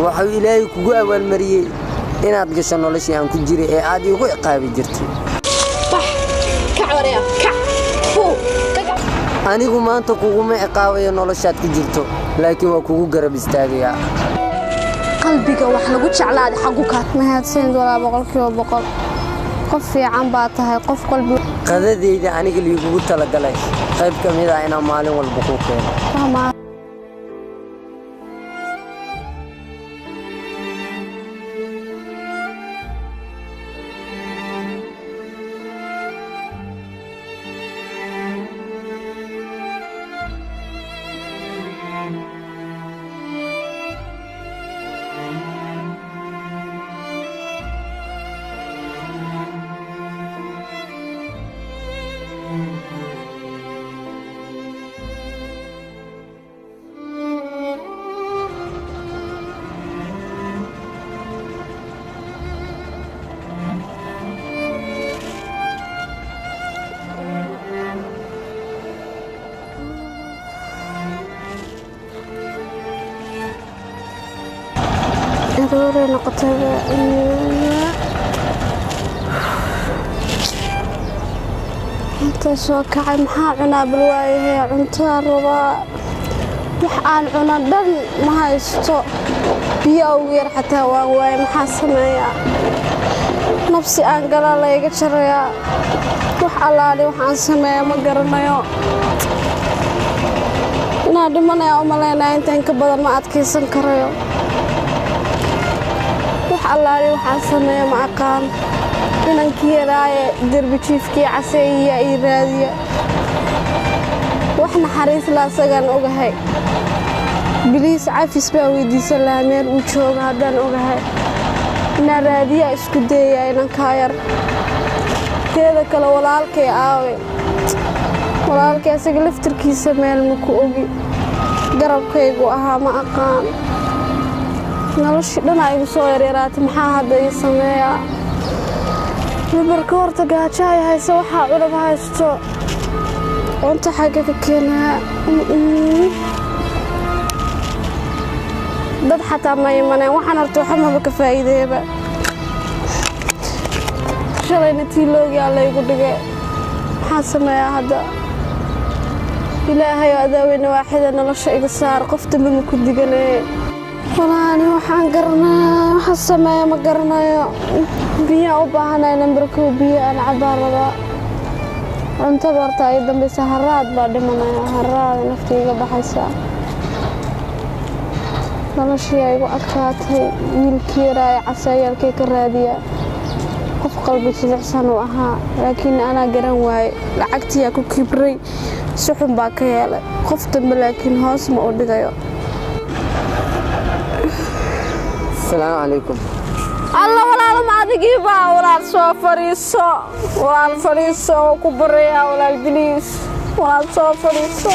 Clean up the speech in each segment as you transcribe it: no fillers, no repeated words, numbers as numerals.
Waxuu Ilaahay kugu abaalmariyey inaad gasho noloshii aan ku jiray ee aad iigu ciqaabi jirtay. Bax, kac waraya, kac. Fuu, ka kac. Anigu maanta kuguma ciqaabayo noloshaad ku jirto, laakiin waa kugu garab istaagayaa. Qalbiga wax lagu jeclaaday xagu ka. Mahadsanid walaa, 100%. Qof fiican baa tahay, qof qalbi. Qadadayda aniga liigugu talagalay qayb ka mid ah inaan maalin walba kuu keeno. Waa. Aroorey noqotay. Inta soo kacay, maxaa cunaa? Bal waayahay, cuntada rabaa. Wax aan cuno dhan ma haysto, biyo ugu yar xataa waan waaye. Maxaa sameeyaa? Nafsi aan galaa layga jarayaa. Wax allaali wax aan sameeya ma garanayo. Inaan dhimanaya u malaynaya, intaan ka badan ma adkaysan karayo. Wax allaali waxaan sameeya ma aqaan. Inankii yaraaye derbi jiifkii caseeyiya ii raadiya. Wax naxariis la asagaan ogahay. Biliis cafis baa weydiisan lahaa meel uu joogo haddaan ogahay. Inaan raadiyaa isku dayayaa inankaa yar. Teeda kale, walaalkay aawe? Walaalkay asaga laftirkiisa meel ma ku ogi. Garabkaygu ahaa, ma aqaan. Noloshii dhan aa igu soo yaryaraatay. Maxaa hadda ii sameeyaa? Nabarka horta gaajo ay hayso, waxaa cunab haysto. Cunto xagga ka keenaa? Dad xataa ma imaneen. Waxaan horta waxa maba ka faa'iideeba. Shalayna tii loogiyaa laygu dhigay. Maxaan sameeyaa hadda? Ilaahay oo adaaweyne waaxida, nolosha iga saar. Qof dambe ma ku diganaye. Walaani waxaan garanaya, waxaan sameeya ma garanayo. Biyaan u baahanay, nambar kow biyo aan cabaan rabaa. Cuntada horta ay dambaysa. Haraad baa dhimanaya, haraad nafta iga baxaysa. Noloshii ay igu adkaatay. Wiilkii yaraa ee caseeyaalkee ka raadiya? Qof qalbi jilicsan uu ahaa, laakiin anaa garan waaye. Lacagtiyaa ku kibray, si xun baa ka yeelay. Qof dambe laakiin hoos ma u dhigayo. Asalaamu calaykum. Alla walaalo, ma adigii baa? Walaal, soo fadhiiso. Walaal, fadhiiso, waa ku barayaa. Walaal, biliis, walaal, soo fadhiiso.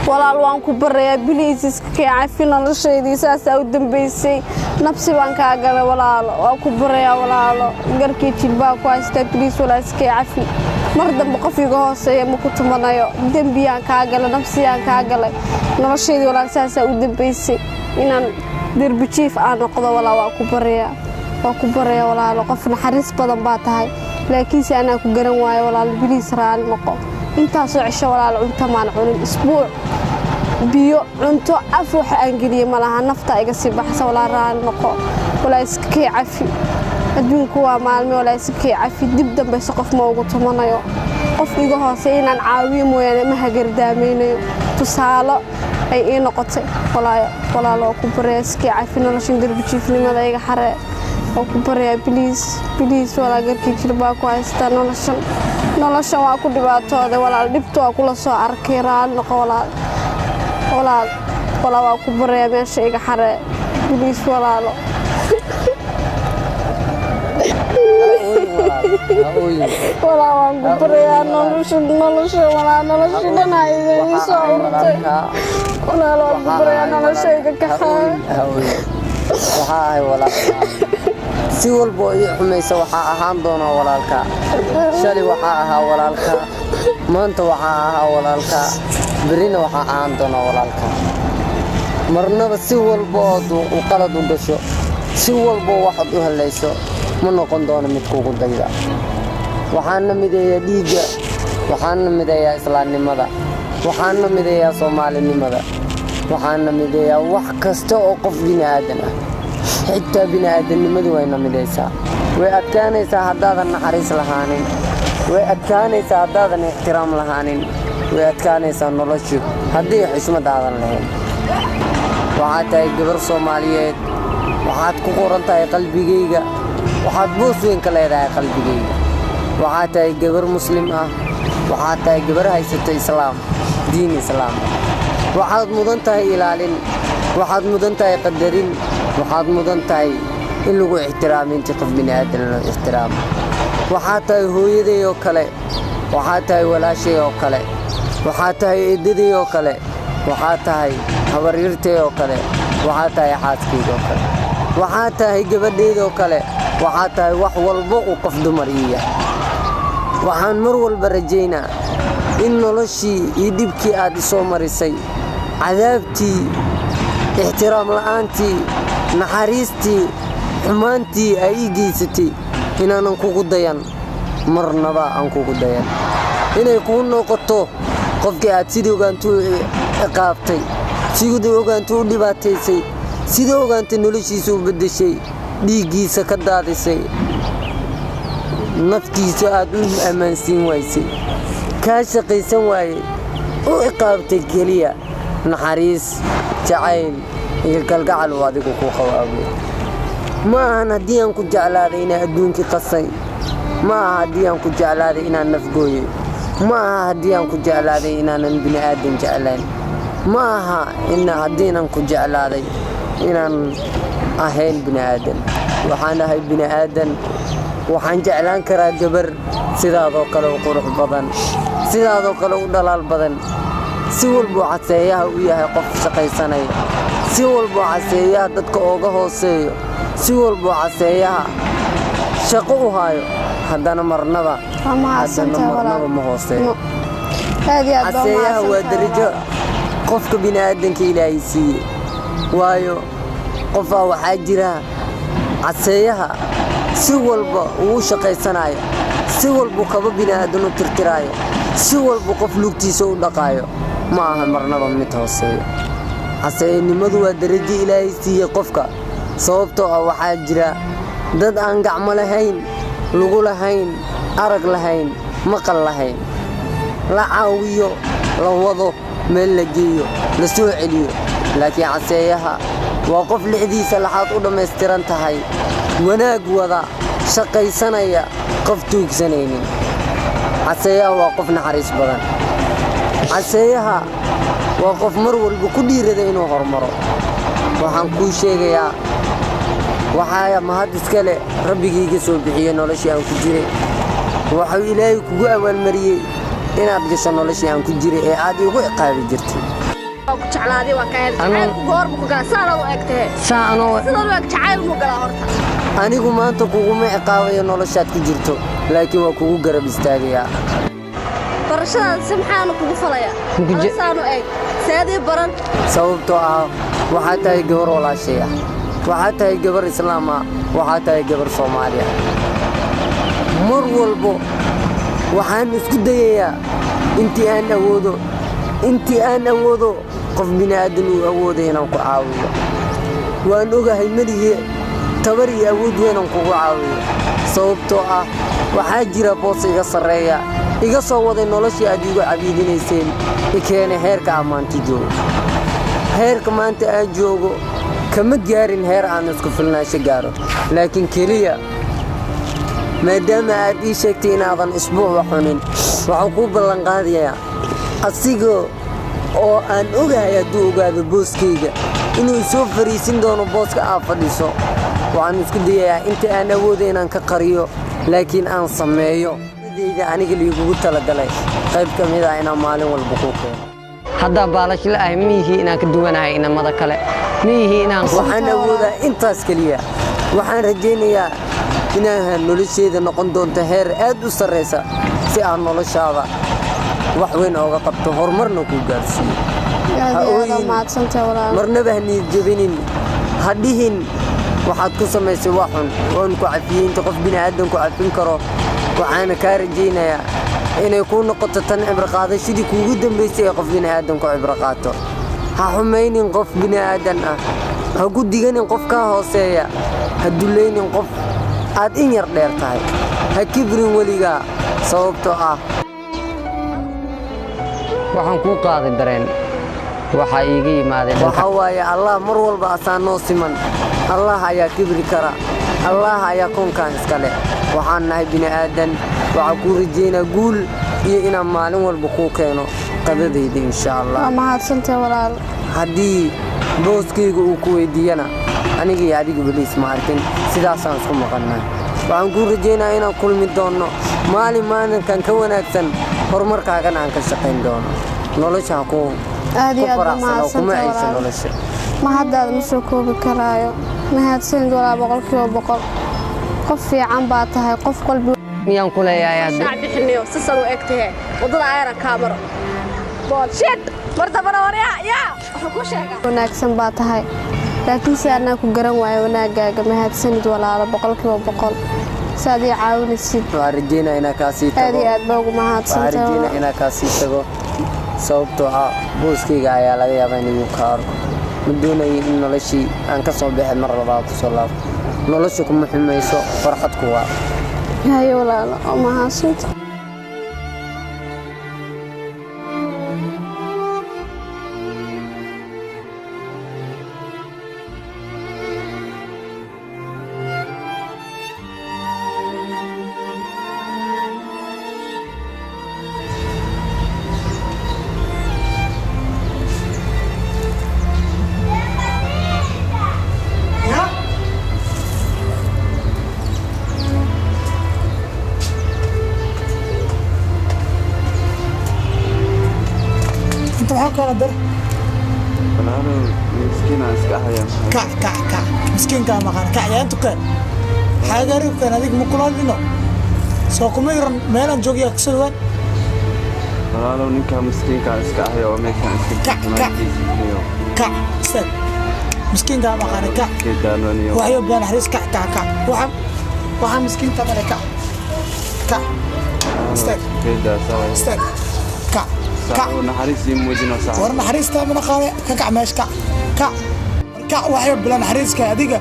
Walaal, waan ku barayaa, biliis iska kee cafi. Noloshaydii saasaa u dambaysay. Nabsi baan kaa galay walaalo, waa ku barayaa walaalo. Garkii jilbaa ku haystaa. Biliis walaal, iska kee cafi. Mar dambe qof iga hooseeya ma ku tumanayo. Dembiyaan kaa galay, nabsiyaan kaa galay. Noloshaydii walaal saasaa u dambaysay, inaan derbi jiif aan noqdo. Walaa, waa ku barayaa, waa ku barayaa walaalo. Qof naxariis badan baa tahay, laakiinse anaa ku garan waayo. Walaalo, biliis raali noqo. Intaasoo cisho walaalo cunto maan cunin, isbuuc. Biyo, cunto, af waxa aan geliyey ma laha. Nafta iga sii baxsa. Walaa, raali noqo. Walaa, iska kee cafi. Adduunku waa maalme. Walaa, iska kee cafi. Dib dambayse qof ma ugu tumanayo. Qof iga hoose inaan caawiyo mooyaane ma hagardaamaynayo. Tusaalo ay ii noqotay walaa. Walaalo, oo ku baraya, iskii cafi. Noloshan derbi jiifnimada iga xaree, oo ku baraya. Biliis, biliis walaa, garkii jirbaa ku haystaa. Noloshan waa ku dhibaatooday walaal. Dhibta waa kula soo arkay. Raali noqo walaal. Walaal, walaa, waa ku baraya, meesha iga xaree, biliis walaalo. Walaa, waan ku barayaa. Nolosha walaa, noloshii dhan aa ii soo urtay. Walaal, waan ku barayaa, nolosha iga kaxee. Waxaa ahay walaalkaa. Si walba oo ii xumaysa, waxaa ahaan doonaa walaalkaa. Shalay waxaa ahaa walaalkaa, maanta waxaa ahaa walaalkaa, berrina waxaa ahaan doonaa walaalkaa. Marnaba si walba ood u qalad u gasho, si walba waxaad u helayso, ma noqon doono mid kugu dayda. Waxaana mideeyaa dhiigga, waxaana mideeyaa islaamnimada, waxaana mideeyaa soomaalinimada, waxaana mideeyaa wax kasta oo qof bini'aadan ah. Xitaa bini'aadannimadu wayna midaysaa. Way adkaanaysaa haddaadan naxariis lahaanin, way adkaanaysaa haddaadan ixtiraam lahaanin, way adkaanaysaa noloshu haddii xushmad aadan lahayn. Waxaad tahay gabar Soomaaliyeed, waxaad ku qoran tahay qalbigayga, waxaad boos weyn ka leedahay qalbigayga. Waxaad tahay gabar muslim ah, waxaad tahay gabar haysata islaam, diin islaam. Waxaad mudan tahay ilaalin, waxaad mudan tahay qadarin, waxaad mudan tahay in lagu ixtiraamo intii qof bini'aadan loo ixtiraamo. Waxaad tahay hooyaday oo kale, waxaad tahay walaashay oo kale, waxaad tahay eedaday oo kale, waxaad tahay habaryartay oo kale, waxaad tahay xaaskayga oo kale, waxaad tahay gabadhayda oo kale, waxaad tahay wax walba uu qof dumar ii yahay. Waxaan mar walba rajaynaa in noloshii iyo dhibkii aad isoo marisay, cadaabtii, ixtiraam la'aantii, naxariistii, xumaantii ay ii geysatay inaanan kugu dayan, marnaba aan kugu dayan. Inay kuu noqoto qofkii aad sidii ogaantu u ciqaabtay, sidii ogaantu u dhibaataysay, sidii ogaantay noloshiisa u beddeshay, dhiiggiisa ka daadisay, naftiisa aad u ammaansiin waysay, kaa shaqaysan waayey, u ciqaabtay keliya naxariis, jacayl iyo kalgacal uu adigu ku qabo awgeed. Ma ahan haddii aan ku jeclaaday inaan adduunkii qasay, ma aha haddii aan ku jeclaaday inaan nafgooyey, ma aha haddii aan ku jeclaaday inaanan bini'aadan jeclayn, ma aha in haddiinan ku jeclaaday inaan ahayn bini'aadan. Waxaan ahay bini'aadan, waxaan jeclaan karaa gabar sidaadoo kale u qurux badan, sidaadoo kale u dhalaal badan. Si walbuu caseeyaha u yahay qof shaqaysanaya, si walbuu caseeyaha dadka ooga hooseeyo, si walbuu caseeyaha shaqo u haayo, haddana marnaba Waa mahadsantahay haddana marnaba walaal. ma hooseeyo. Aad iyo aad baa Caseeyaha waa umahadsantahay darajo walaal. qofka bini'aadanka Ilaahay siiyey, waayo qofaa waxaa jira caseeyaha si walba uu u shaqaysanayo, si walbuu kaba bini'aadan u tirtiraayo, si walba qof lugtiisa u dhaqaayo, ma aha marnaba mid hooseeyo. Caseeyanimadu waa darajo Ilaahay siiyey qofka, sababtoo ah waxaa jira dad aan gacmo lahayn, lugu lahayn, arag lahayn, maqal lahayn, la caawiyo, la wado, meel la geeyo, la soo celiyo. Laakiin caseeyaha waa qof lixdiisa laxaad u dhammaystiran tahay, wanaag wada shaqaysanaya, qof tuugsanaynin. Caseeyaha waa qof naxariis badan. Caseeyaha waa qof mar walba ku dhiirada inuu horumaro. Waxaan kuu sheegayaa, waxaa mahad iska leh Rabbigii iga soo bixiyey noloshii aan ku jiray. Waxuu Ilaahay kugu abaalmariyey inaad gasho noloshii aan ku jiray ee aad iigu ciqaabi jirtay. Waa ku jeclaaday, waa ka helay. Jacaylku goorma ku galaa? Saanaad u egtahe. Saa anoo Sidaad u eg jacayl muu galaa horta? Anigu maanta kuguma ciqaabayo noloshaad ku jirto, laakiin waa kugu garab istaagayaa. Barashadaada si maxaanu kugu falayaa? Saan u eg seedii baran. Sababtoo ah waxaa tahay gabar walaashay ah, waxaa tahay gabar islaam ah, waxaa tahay gabar Soomaali ah. Mar walbo waxaan isku dayayaa intii aan awoodo, intii aan awoodo qof bini'aadan uu awooday inaan ku caawiyo. Waan ogahay meligii tabar iyo awood weynaan kugu caawiyo, sababtoo ah waxaa jira boos iga sarreeya, iga soo waday noloshii aad iigu cabiidinayseen, i keenay heerka aan maanta joogo. Heerka maanta aan joogo kama gaarin heer aan isku filnaansho gaaro, laakiin keliya maadaama aad ii sheegtay inaadan isbuuc wax cunin, waxaan kuu ballanqaadayaa asigoo oo aan ogahay hadduu ogaado booskayga inuu isoo fariisin doono booska aad fadhiso. Waxaan isku dayayaa inta aan awoodo inaan ka qariyo, laakiin aan sameeyo deyda aniga liigugu talagalay qayb ka mid ah inaan maalin walba kuu keeno. Haddaa baalashle ahay, miyihii inaan ka duwanahay inamada kale, miyihii inaan Waxaan awoodaa intaas keliya. Waxaan rajaynayaa inaan nolosheeda noqon doonto heer aad u sarraysa, si aan noloshaada wax weyn ooga qabto, horumarna kuu gaarsiiyo. Aad Ha iyo aad ooyin. Mahadsantahay walaalo. Marnaba ha niyad jabinin, ha dhihin waxaad ku samaysay wax xun. Waan ku cafiyey inta qof bini'aadan ku cafin karo, waxaana kaa rajaynayaa inay kuu noqoto tan cibro qaadashadii kuugu dambaysay ee qof bini'aadan ku cibro qaato. Ha xumaynin qof bini'aadan ah, ha ku diganin qof kaa hooseeya, ha dulaynin qof aad in yar dheer tahay, ha kibrin weligaa, sababtoo ah Waxaan kuu qaaday dareen, waxaa iiga yimaaday dhanka. Waxaa waaye Allah mar walba asaa noo siman. Allah ayaa kibri kara, Allah ayaa koonkan iska leh. Waxaan nahay bini'aadan. Waxaa kuu rajaynaa guul iyo inaan maalin walba kuu keeno qadadayda, insha Allah. Waa mahadsantahay walaalo. Haddii booskayga uu ku weydiiyana, aniga iyo adiga beliis ma arkin, sidaasaan isku maqannaa. Waxaan kuu rajaynayaa inaan kulmi doonno maalin maalinkan ka wanaagsan, horumarkaagana aan ka shaqayn doono. Nolosha ha ku Aad iyo ku aad baa faraxsan oo kuma mahadsantahay cayso walaalo. nolosha. Mahaddaada ma soo koobi karaayo. Mahadsanid walaal, 100%. Qof fiican baa tahay, qof qalbi Miyaan ku leeyahay hadda? Shaac bixinayo sisan u egtahe waddada ayana kaa maro. Bullshit, mar dambana waryaa yaa wuxuu ku sheegaa. Wanaagsan baa tahay, laakiin si anaa ku garan waayo wanaagaaga. Mahadsanid walaalo, 100%, saad ii caawinaysid. Waxaan rajaynaa inaan kaa sii Aad tago. iyo aad baa ugu Waxaan mahadsantahay rajaynaa walaalo. inaan kaa sii tago, sababtoo ah booskayga ayaa laga yaabaa in igu kaa arko. Ma doonayo in noloshii aan ka soo baxay mar labaad kusoo laabto. Nolosha kuma xumayso, farxad ku waa. Haye walaalo, waa mahadsantahay. Inta maxaa kala dar? Walaalow, miskiin aan iska ahayaa maxay? Kac, kac, kac! Miskiinkaa maqan, kac. Yaa intu keen xaagaari ku keen? Adig ma kula hadlino soo kuma iran meelaan joogiyaa kusoo dhawaan. Walaalow, ninkaa miskiinka aan iska ahayo oo meeshaan iska Kac, kac. jiifanayo. Kac, istaag! Miskiinkaa maqaane, kac. Geedaanoniyo. Waxyo baa naxariis. Kac, kac, kac! Waxa miskiinta male. Kac, kac, istaag! Geedaa saaxiib. Istaag, kac, kac! Saaxiib, naxariis ii muujino War saaxiib. naxariistaa mana qaade. Ka kac meesha, kac, kac, kac! Waxyo bila naxariiska, adiga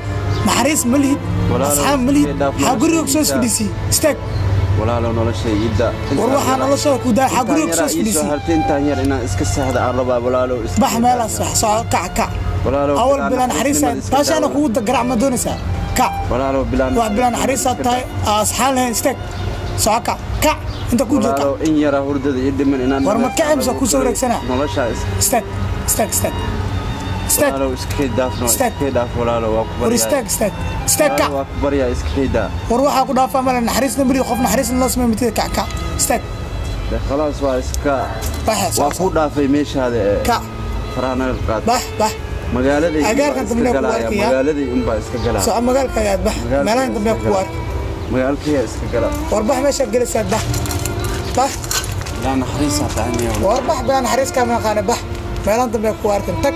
naxariis ma lihid. Walaalow, Asxaab ma lihid. iska dhaaf. Xaa guriga kusoo nolosha. isfadhiisii? Istaag! Walaalow, nolosha ii da. War waxaa noloshada ku daa? Xaa guriga kusoo Intaan yaraa ii soo isfadhiisii? hartay, intaan yar inaan iska seexda aan rabaa, walaalow, iska Bax meelaas, daaniyo. wax soo, kac, kac! Walaalow, Awal bilaa bilaa naxariisa naxariisnimada iska taashaana daa. kugu garaac ma doonaysaa? Kac! Walaalow, bilaa Wax bilaa naxariisaad tahay, asxaan lahayn. Istaag, soo, kac, kac! Inta ku jirta. Walaalow, in yaraa hurdada ii dhiman inaan War ma nolosha kacaysa lagu ku soo koray. wareegsanaa? Nolosha Istaag, istaag, istaag, istaag! Walaalow, iska daafno. Istaag. Iska dhaaf walaalow, waa ku War baryaa. istaag, istaag, istaag, kac! Walaalow, waa ku baryaa, iska daa. War waxaa ku dhaafaa male. Naxariisna mali, qof naxariisna loo samey mitida. Kac, kac, istaag! Dee khalaas, waa iska Bax! waa ku dhaafay meeshaada ee Kac! Faraha naga qaad. Bax, bax! Magaaladii unbaa Agaarkan iska dambe ku galaya. arkaya. Magaaladii unbaa iska galaya. Soco magaalkaaga aad, bax. Magaalkayga Meelahan dambe iska ku gala. ark. Magaalkayga iska gala. War bax, meeshaad gelaysaad, bax, bax! Bilaa naxariis ha tahaniyo. War bax, bilaa naxariis kaa maqaane. Bax, meelahan dambe ku arkin, tag!